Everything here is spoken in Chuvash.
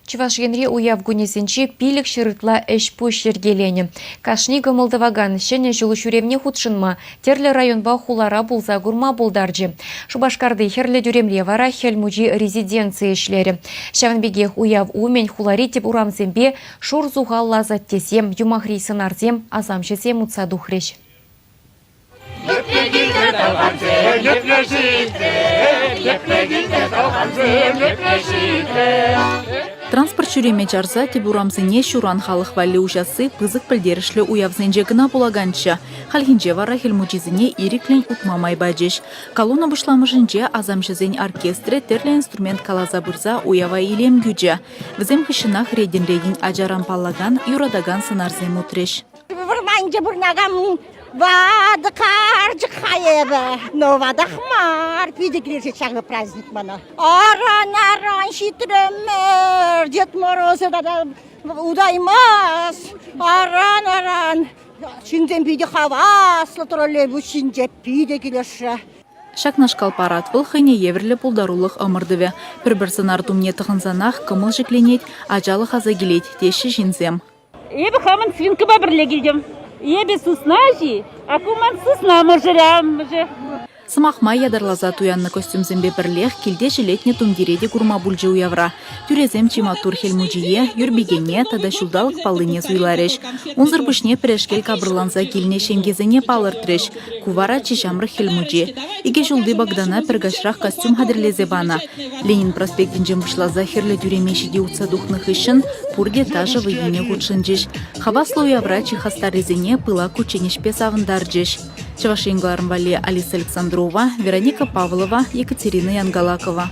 Чӑваш Енри уяв кунӗсенче 500 ытла ӗҫ-пуҫ йӗркеленӗ. Кашни кӑмӑл тӑвакан Ҫӗнӗ ҫул ҫӳревне хутшӑнма, тӗрлӗ районпа хулара пулса курма пултарчӗ. Шупашкарти Хӗрлӗ тӳремре вара Хӗл Мучи резиденцийӗ ӗҫлерӗ. Ҫавӑн пекех уяв умӗн хулари тӗп урамсемпе шур сухаллӑ асаттесем, юмахри сӑнарсем, асамҫӑсем утса тухрӗҫ. Епле килте тӑвансем, епле ҫитсе, епле килте тӑвансем, епле ҫитсе. Транспорт ҫӳреме чарса тӗп урамсене ҫуран халӑх валли уҫасси пысӑк пӗлтерӗшлӗ уявсенче кӑна пулаканччӗ. Хальхинче вара Хӗл Мучисене ирӗклӗн утма май пачӗҫ. Колонна пуҫламӑшӗнче асамҫӑсен оркестрӗ тӗрлӗ инструмент каласа пырса уява илем кӳчӗ. Вӗсем хыҫҫӑнах ретӗн-ретӗн ачаран паллакан, юратакан сӑнарсем утрӗҫ. Вӑрманча пурӑнакан ватӑ карчӑк-ха эпӗ. Но ватах мар. Питӗ килӗшет ҫакӑ праздник мана. Аран-аран ҫитрӗмӗр. Дед Мороза тата утаймас. Аран-аран. Ҫынсем питӗ хаваслӑ троллейбус ҫинче. Питӗ килӗшрӗ. Ҫакнашкал парад вӑл хӑйне евӗрлӗ пултарулӑх ӑмӑртӑвӗ. Пӗр-пӗр сӑнар тумне тӑхӑнсанах кӑмӑл ҫӗкленет, ачалӑх аса килет, теҫҫӗ ҫынсем. Эпӗ хамӑн свинкӑпа пӗрле килтӗм. Эпӗ сысна аҫи, а ку ман сысна мӑшӑрӗ амӑшӗ. Сӑмах май ятарласа туяннӑ костюмсемпе пӗрлех килте ҫӗлетнӗ тумтире те курма пулчӗ уявра. Тӳресем чи маттур Хӗл Мучие, Юрпикене тата ҫулталӑк паллине суйларӗҫ. Унсӑр пуҫне пӗрешкел капӑрланса килнӗ ҫемьесене палӑртрӗҫ. Ку вара чи ҫамрӑк Хӗл Мучи. Икӗ ҫулти Богдана пӗр каҫрах костюм хатӗрлесе панӑ. Ленин проспектӗнчен пуҫласа Хӗрлӗ тӳреме ҫити утса тухнӑ хыҫҫӑн пурте ташӑ вӑййине хутшӑнчӗҫ. Хаваслӑ уявра чи хастаррисене пылак кучченеҫпе савӑнтарчӗҫ. Чӑваш Ен кӑларӑм валли Алиса Александрова, Вероника Павлова, Екатерина Янгалакова.